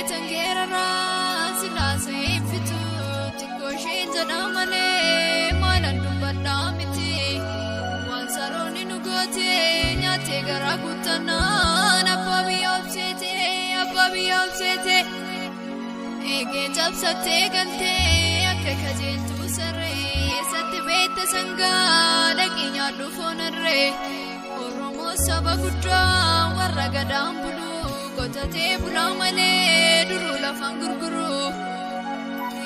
Tangeeraraa silaasee fitu xiqqoo isheen jedha malee maalaan dubbadhaa miti. Waan saroonni nu goote nyaattee garaa guuttannaan abbaa biyya obseete, abbaa biyya obseete. Eegee cabsattee galtee akka kajeeltuu saree satti beekte sangaa dhaqii nyaadhu foon harree. Oromoo saba guddaa warra gadaan bulu qotatee bulaa malee duruu lafaan gurguru.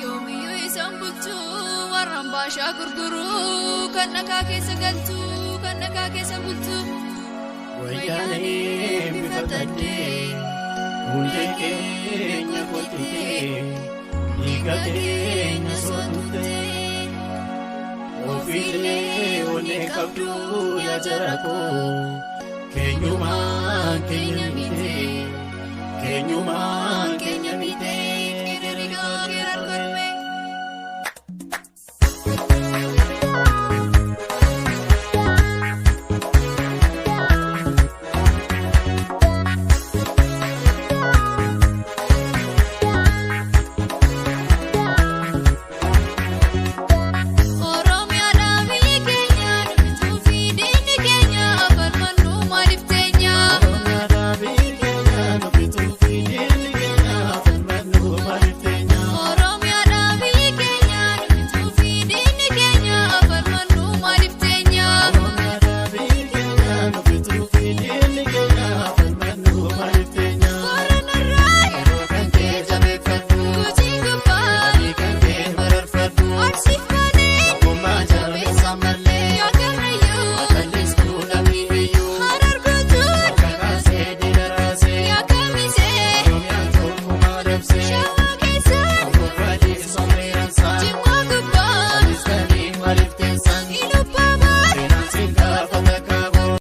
Yoomiyyuu isaan bulchu warraan baashaa gurguru kan dhakaa keessa galtu kan dhakaa keessa bultu. Wayyaanee bifa taddee hundee keenya qottitee dhiiga keenya sootuttee ofiilee onnee qabdu yaa jara koo keenyumaan keenya mitee keenyumaan keenya.